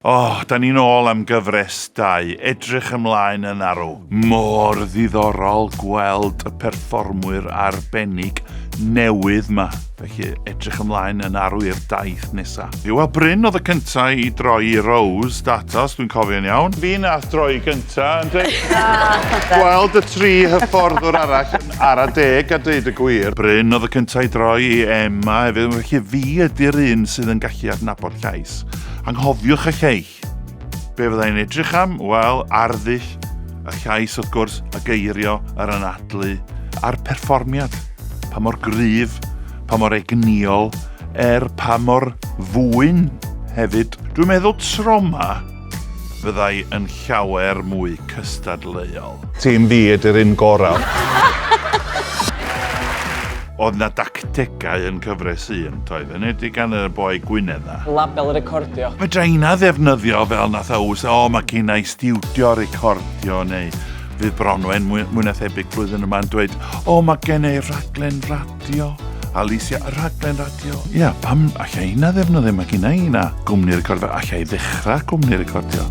O, da ni'n ôl am gyfres 2, edrych ymlaen yn arw. Mor ddiddorol gweld y perfformwyr arbennig newydd ma. Felly, edrych ymlaen yn arw i'r daith nesa. Wel, Bryn oedd y cynta i droi i Rose data, os dwi'n cofio'n iawn. Fi nath droi gynta, yn dweud. Gweld y tri hyfforddwr arall yn ara deg a dweud y gwir. Bryn oedd y cynta i droi i Emma hefyd, felly fi ydy'r un sydd yn gallu adnabod llais. Anghofiwch y lleill. Be fyddai'n edrych am? Wel, arddull, y llais wrth gwrs, y geirio, yr anadlu, a'r perfformiad. Pa mor gryf, pa mor egnïol, er pa mor fwyn hefyd. Dwi'n meddwl tro 'ma fyddai yn llawer mwy cystadleuol. Tîm fi ydy'r un gorau. Oedd 'na dactegau yn cyfres un, doedd? Yn enwedig gan y boi Gwynedd 'na. Label recordio. Fedra inna ddefnyddio fel nath Ows, o mae gynna i stiwdio recordio neu fydd Bronwen mwy, mwy na thebyg blwyddyn yma'n dweud, o mae gen i raglen radio. Alicia, rhaglen radio. Ia, pam allai inna ddefnyddio, mae gynna i inna gwmni recordio, allai ddechrau gwmni recordio.